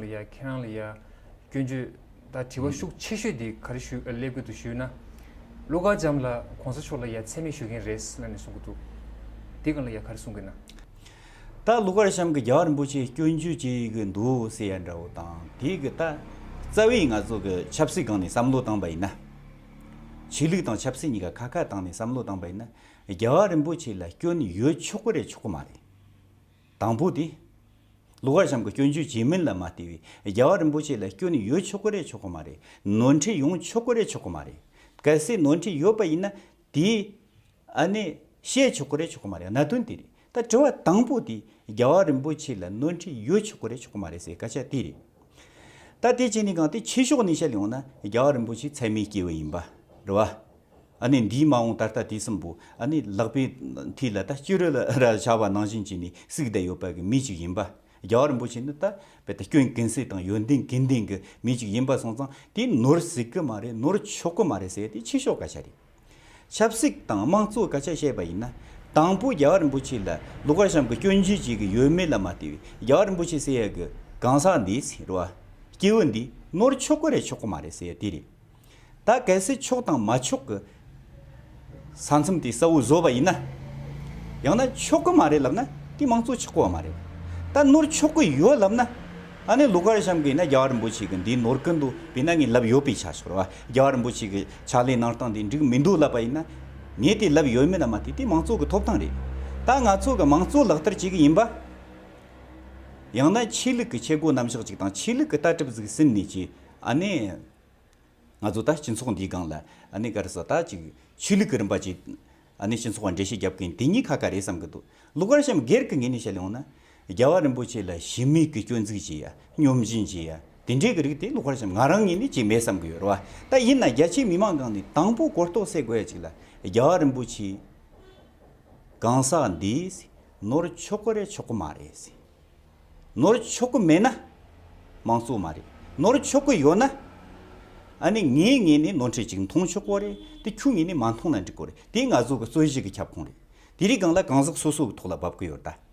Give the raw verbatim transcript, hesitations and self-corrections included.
ཡ་ཁྱེད་རང་ལ་ཡ་སྐྱོན་བརྗོད་ད་དྲི་བ་ཤུགས་ཆེ་ཤོས་དེ་ག་རེ་ཞུ་ཀླད་ཀོར་དུ་ཞུས་ན། ཀླུ་མཁར་བྱམས་ལ་གོང་ས་མཆོག་ལ་ཡ་མཚན་སྨད་ཞུ་མཁན་རེད་ལབ་ནས་གསུང་གི་འདུག་དེ་སྒང་ལ་ཡ་ག་རེ་གསུང་གི་ན། ད་ཀླུ་མཁར་བྱམས་ཀྱིས་རྒྱལ་བ་རིན་པོ་ཆེ་སྐྱོན་བརྗོད་བྱེད་ཀྱི་འདུག་ཟེར་ཡ་འདྲ་བོ་དང་དེ་གི་ད་རྩ་བའི་ང་ཚོ་གི་ཆབ་སྲིད་སྒང་ནས་བསམ་བློ་བཏང་པ་ཡིན་ན། ཆོས་ལུགས་དང་ཆབ་སྲིད་གཉིས་ཀ་ཁ་ཁ་བཏང་ནས་བསམ་བློ་བཏང་པ་ཡིན་ན། རྒྱལ་བ་རིན་པོ་ཆེ་ལ་སྐྱོན་ཡོད་ཆོག་གི་རེད་ཆོག་གི་མ་རེད། དང་པོ་དེ། ཀླུ་མཁར་བྱམས་ཀྱི་སྐྱོན་བརྗོད་བྱས་མིན་ལ་མ་ལྟོས་པའི་རྒྱལ་བ་རིན་པོ་ཆེ་ལ་སྐྱོན་ཡོད་ཆོག་གི་རེད་ཆོག་གི་མ་རེད། ནོར་འཁྲུལ་ཡོང་ཆོག་གི་རེད་ཆོག་གི་མ་རེད། གལ་སྲིད་ནོར་འཁྲུལ་ཡོད་པ་ཡིན་ན་དེ་ཨ་ནི་བཤད་ཆོག་གི་རེད་ཆོག་གི་མ་རེད། གནད་དོན་དེ་རེད། ད་དྲི་བ་དང་པོ་དེ་རྒྱལ་བ་རིན་པོ་ཆེ་ལ་ནོར་འཁྲུལ་ཡོད་ཆོག་གི་རེད་ཆོག་གི་མ་རེད་ཟེར་སྐད་ཆ་དེ་རེད། ད་དེ་བྱས་ནས་གང་དེ་ཆོས་ཕྱོགས་ནས་བཤད་ཡོང་ན་རྒྱལ་བ་རིན་པོ་ཆེ་ཚད་མའི་སྐྱེས་བུ་ཡིན་པ་རེད་བ། ཨ་ནི་འདིའི་མ་འོངས་ད་ལྟ་དུས་གསུམ་པོ་ཨ་ནི་ལག་པའི་མཐིལ་ལ་ད་སྐྱུ་རུ་ལ་ར་བྱ་བ་ནང་བཞིན་བྱས་ནས་བསྲེགས་བསྡད་ཡོད་པ་གི་མི་ཅིག་ཡིན་པ། རྒྱལ་བ་རིན་པོ་ཆེ་ནི་ད་བལ་ཏེ་སྐྱོན་ཀུན་ཟད་དང་ཡོན་ཏན་ཀུན་ལྡན་གི་མི་ཅིག་ཡིན་པ་སོང་ཙང་དེ་ནོར་སྲིད་གི་མ་རེད། ནོར་ཆོག་གི་མ་རེད་ཟེར་དེ་ཆོས་ཕྱོགས་སྐད་ཆ་རེད། ཆབ་སྲིད་དང་དམངས་གཙོའི་སྐད་ཆ་བཤད་པ་ཡིན་ན། དང་པོ་རྒྱལ་བ་རིན་པོ་ཆེ་ལ་ཀླུ་མཁར་བྱམས་ཀྱི་སྐྱོན་བརྗོད་བྱེད་ཀྱི་ཡོད་མེད་ལ་མ་ལྟོས་པའི་རྒྱལ་བ་རིན་པོ་ཆེ་ཟེར་ཡ་གི་གང་ཟག་འདི་ཟེར་བ། སྐྱེས་བུ་འདི་ནོར་ཆོག་གི་རེད་ཆོག་གི་མ་རེད་ཟེར་ཡ་དེ་རེད། ད་གལ་སྲིད་ཆོག་དང་མ་ཆོག་གི་ས་མཚམས་དེ་གསལ་བོ་བཟོ་བ་ཡིན་ན། ཡང་ན་ཆོག་གི་མ་རེད་ལབ་ན་དེ་དམངས་གཙོ་ཆགས་གི་མ་རེད། ད་ནོར་ཆོག་གི་ཡོད་ལབ་ན། ཨ་ནི་ཀླུ་མཁར་བྱམས་ཀྱིས་ན་རྒྱལ་བ་རིན་པོ་ཆེ་གི་འདི་ནོར་གི་འདུག་དཔེར་ན་ངས་ལབ་ཡོད་པའི་ཆ་ཞོག་ར་བ། རྒྱལ་བ་རིན་པོ་ཆེ་གི་ཕྱག་ལས་གནང་སྟངས་དེ་འགྲིག་མི་འདུག་ལབ་པ་ཡིན་ན། ངས་དེ་ལབ་ཡོད་མེད་ལ་མ་ལྟོས་དེ་དམངས་གཙོ་གི་ཐོབ་ཐང་རེད། ད་ང་ཚོ་གི་དམངས་གཙོ་ལག་བསྟར་བྱེད་གི་ཡིན་པ། ཡང་ན་ཆོས་ལུགས་ཀྱི་ཆས་གོས་རྣམ་གཞག་ཅིག་དང་ཆོས་ལུགས་ཀྱི་ལྟ་གྲུབ་ཟིག་ཟིན་ནས་ཀྱི་ཨ་ནི། ང་ཚོ་ད་སྤྱི་ཚོགས་འདིའི་སྒང་ལ་ཨ་ནི་ག་རེ་ཟེར་ད་ཅིག་ཆོས་ལུགས་ཀྱི་རིམ་པ་ཅིག་ཨ་ནི་སྤྱི་ཚོགས་ལ་འགྲེལ་བཤད་རྒྱབ་མཁན་དེ་གཉིས་ཁ་ཁ་རེད་བསམ་གི་འདུག་ཀླུ་མཁར་བྱམས་སྒེར་གྱི་ངོས་ནས་བཤད་ཡོང་ན། རྒྱལ་བ་རིན་པོ་ཆེ་ལ་ཞུམ་མེད་ཀྱི་སྐྱོན་འཛུགས་བྱེད་ཡ། སྙོམ་སྦྱིན་བྱེད་ཡ། དེ་འདྲའི་གི་རིགས་དེ་ཀླུ་མཁར་བྱམས་ང་རང་ངོས་ནས་ཅིག་མེད་བསམ་གི་ཡོད་རེད་བ། ད་ཡིན་ན་རྒྱ་ཆེའི་མི་མང་སྒང་ནས་དང་པོ་གོ་རྟོགས་སད་དགོས་ཡ་ཅིག་ལ་རྒྱལ་བ་རིན་པོ་ཆེ་གང་ཟག་འདིས་ནོར་ཆོག་གི་རེད་ཆོག་གི་མ་རེད་ཟེར། ནོར་ཆོག་གི་མེད་ན་དམངས་གཙོ་མ་རེད། ནོར་ཆོག་གི་ཡོད་ན་ཨ་ནི་ངའི་ངོས་ནས་ནོར་འཁྲུལ་ཅིག་མཐོང་ཆོག་གི་རེད། དེ་ཁྱོད་ངོས་ནས་མ་མཐོང་ན་འགྲིག་གི་རེད། དེ་ང་ཚོ་གི་རྩོད་གཞི་གི་ཁྱབ་ཁོངས་རེད། དེ་རིགས་སྒང་ལ་གང་ཟག་སོ་སོ་གི་ཐོག་ལ་བབས་གི་ཡོད་ད།